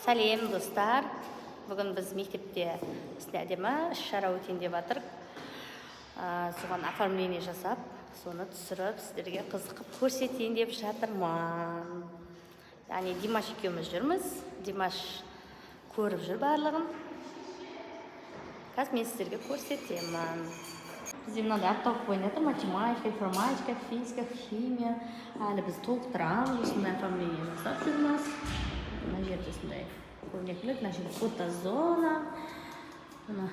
Сәлем, достар! Бүгін біз мектепте осындай әдемі іс-шара өтейін деп жатыр. Соған оформление жасап, соны түсіріп, сіздерге қызық қылып көрсетейін деп жатырмын. Яғни Димаш екеуміз жүрміз. Димаш көріп жүр барлығын. Қазір мен сіздерге көрсетемін. Бізде мынандай апталық бойынша жатыр: математика, информатика, физика, химия. Әлі біз толықтырамыз, осындай оформление жасап жүрміз. Мына жерде осындай көрнекілік, мына жерде фотозона. Мына,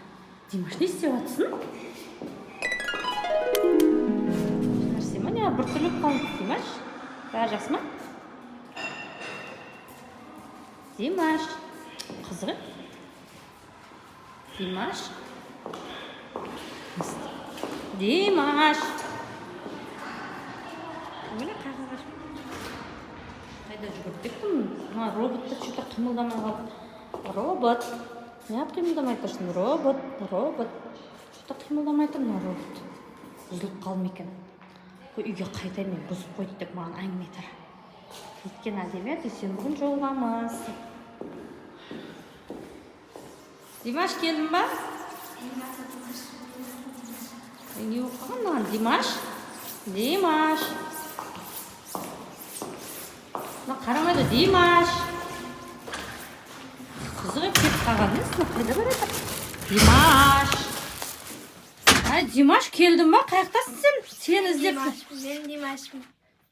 Димаш, не істеп жатырсың? Нәрсе ма, не, біртүрлі болып қалды? Димаш, бәрі жақсы ма? Димаш, қызық еді. Димаш, Димаш, міне, қағаз. Қайда жүгіріп кеттің? Мына робот та че то қимылдамай қалды. Робот, неғып қимылдамай тұрсың? Робот, робот, че то қимылдамай тұр мына робот. Бұзылып қалды ма екен? Қой, үйге қайтайын мен, бұзып қойды деп маған әңгіме айтар. Өйткені әдемі дүйсенбі күн жолығамыз. Димаш, келдің ба? Ей, не болып қалған мынаған? Димаш, Димаш, мына қарамайды. Димаш, қызық еді, кетіп қалған емес. Мына қайда бара жатыр? Димаш, ә, Димаш, келдің ба? Қай жақтасың сен? Сені іздеп. Димашпын, мен Димашпын.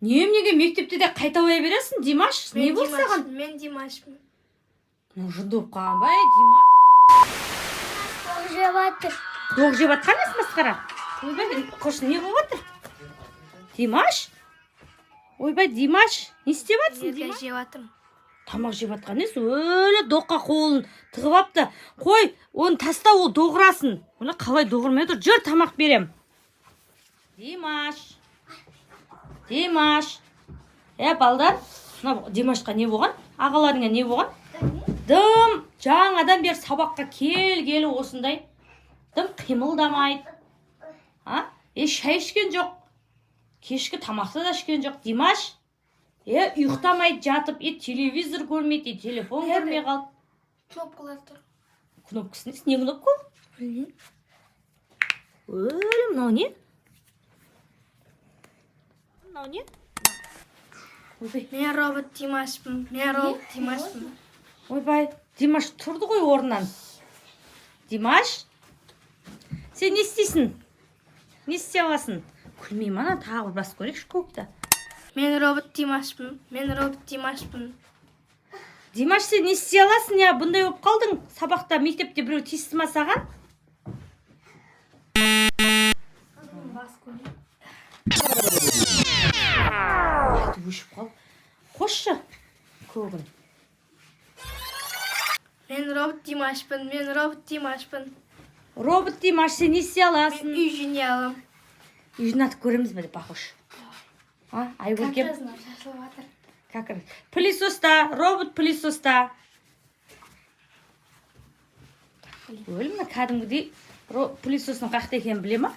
Неменеге мектепте де қайталай бересің, Димаш? Не Мен болды саған? Димашпын, мен Димашпын. Мынау жынды болып қалған ба, ей, Димаш? Тоқ жеп жатыр. Доқ жеп жатқан емес, масқара. Ойбай, қош, не болып жатыр? Димаш, ойбай, Димаш, не істеп жатырсың, Димаш? Жеп жатырмын. Тамақ жеп жатқан емес, өлі, доққа қолын тығып алыпты. Қой, оны таста, ол доғырасын. Оны қалай доғырмай тұр? Жүр, тамақ берем. Димаш, Димаш, е, балдар, мына Димашқа не болған? Ағаларыңа не болған? Дым жаңадан бері сабаққа келгелі осындай, дым қимылдамайды. А, е, шай ішкен жоқ, кешкі тамақты да ішкен жоқ. Димаш, е, ұйықтамайды жатып, е, телевизор көрмейді, е, телефон көрмей қалды. Кнопкалар тұр. Кнопкасы несі? Не кнопка ол? Білмеймін. Өлі, мынау не? Мынау не? Ойбай! Мен робот Димашпын. Мен робот Димашпын. Ойбай, Димаш тұрды ғой орнынан. Димаш, сен не істейсің? Не істей аласың? Күлмей ма ана? Тағы бір басып көрейікші көкті. Мен робот Димашпын. Мен робот Димашпын. Димаш, сен не істей аласың? Я, бұндай болып қалдың сабақта. Мектепте біреу тиісті ма саған? Бас көрейін. Қайтып өшіп қалды. Қосшы көгін. Мен робот Димашпын. Мен робот Димашпын. Робот Димаш, сен не істей Мен аласың? үй жинай аламын. Үй жинатып көреміз бе деп, Бақош, а, Айгөркем? Как раз мынау шашылып жатыр. Как раз пылесоста, робот пылесоста. Өлі, мына кәдімгідей пылесостың қаяқта екенін біле ма?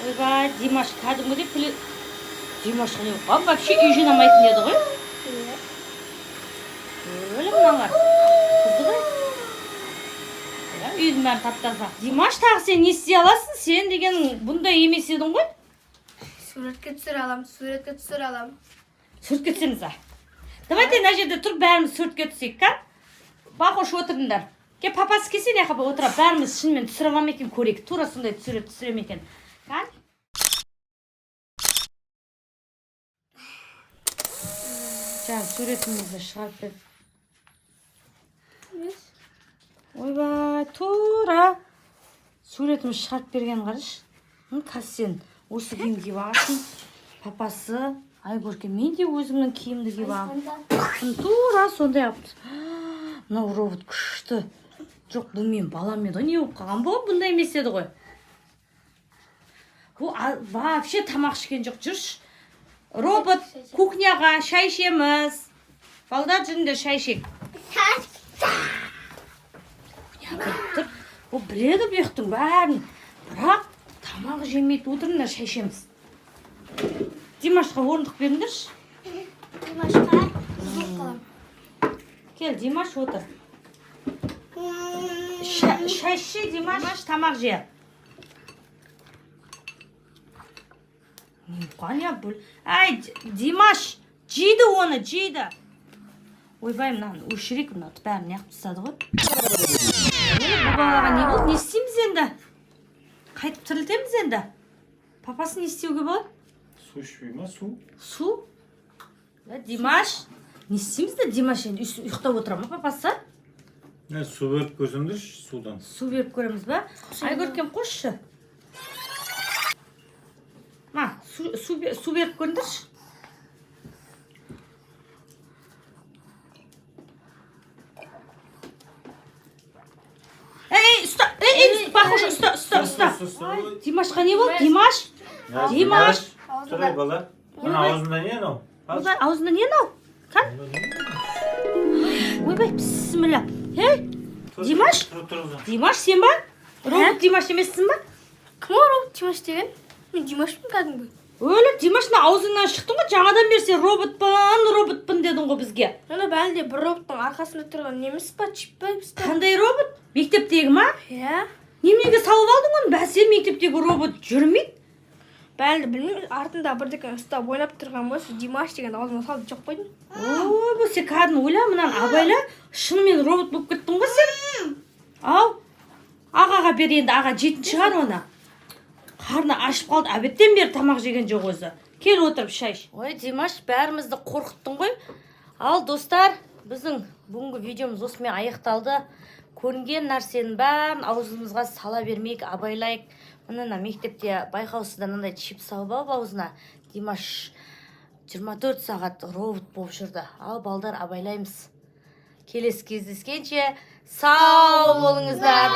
Ойбай, Димаш кәдімгідей Димашқа не болып қалған? Вообще үй жинамайтын еді ғой. Өлі, мыналар қызық ей. Иә, үйдің бәрін тап таза. Димаш, тағы сен не істей аласың? Сен деген бұндай емес едің ғой. Суретке түсіре аламын. Суретке түсіре аламын. Суретке түсеміз а? Давайте мына жерде тұрып, бәріміз суретке түсейік. Ка, Бақош, отырыңдар. Ке, папасы келсе, мына жаққа отырып, бәріміз шынымен түсіре ала ма екен, көрейік. Тура сондай сурет түсіре ме екен? Кән, жаңа суретімізді шығарып бер. Ойбай, тура суретімізді шығарып берген, қарашы. Қазір сен осы киім киіп алғансың, папасы. Айгөрке, мен де өзімнің киімді киіп аламын. Тура сондай қылып. Мынау робот күшті. Жоқ, бұл менің балам еді ғой. Не болып қалған бұл? Бұндай емес еді ғой бұл. Вообще тамақ ішкен жоқ. Жүрші, робот, кухняға, шай ішеміз. Балдар, жүріңдер, шай ішейік. Кухняға кіріп тұр. Бұл біледі бұл жақтың бәрін, бірақ тамақ жемейді. Отырыңдар, шай ішеміз. Димашқа орындық беріңдерші. Димашқа бұзылып қаламын. Кел, Димаш, отыр. Шай ішші, Димаш, тамақ же. Қане бұл? Әй, Димаш, жейді оны, жейді. Ойбай, мынаны өшірейік, мына бәрін неғып тастады ғой. Бұл балаға не болды? Не істейміз енді? Қайтып тірілтеміз енді? Папасы, не істеуге болады? Су ішпей ма, су? Су? Да, Димаш, не істейміз де, Димаш енді ұйықтап отыра ма, папасы? Не, су беріп көрсеңдерші, судан. Су беріп көреміз ба? Айгөркем, қосшы. Ма, су беріп көріңдерші. Ей, ей, ұста, ей, ей, похоже, ұста, ұста, ұста. Ұста. Димашқа не болды? Димаш? Димаш! Тұр, ей, бала. Мына аузында не анау? Ойбай, аузында не мынау? Кән? Ойбай, бісміллә. Ей, Димаш? Тұр, тұрғыза. Димаш, сен ба? Робот Димаш емессің ба? Кім ол робот Димаш деген? Мен Димашпын кәдімгі. Өлі, Димаш, мына аузыңнан шықтың ғой, жаңадан бері сен роботпын, роботпын дедің ғой бізге. Ана бәрі де бір роботтың арқасында тұрған немес па, чип па, емес па? Қандай робот? Мектептегі ма? Иә. Неменеге салып алдың оны? Бәсе, мектептегі робот жүрмейді. Бәрі де білмеймін, артында бірдеңе ұстап ойнап тұрған ғой, сол Димаш деген аузыма салып жеп қойдым. Ой, бұл сен кәдімгі ойла, мынаны абайла, шынымен робот болып кеттің ғой сен. Ау, ағаға бер енді, аға жейтін шығар оны. Қарны ашып қалды, обедтен бері тамақ жеген жоқ өзі. Кел, отырып шай іш. Ой, Димаш, бәрімізді қорқыттың ғой. Ал, достар, біздің бүгінгі видеомыз осымен аяқталды. Көрінген нәрсенің бәрін аузымызға сала бермейік, абайлайық. Міне, мына мектепте байқаусызда мынандай чип салып алып аузына, Димаш 24 сағат робот болып жүрді. Ал, балдар, абайлаймыз. Келесі кездескенше сау болыңыздар.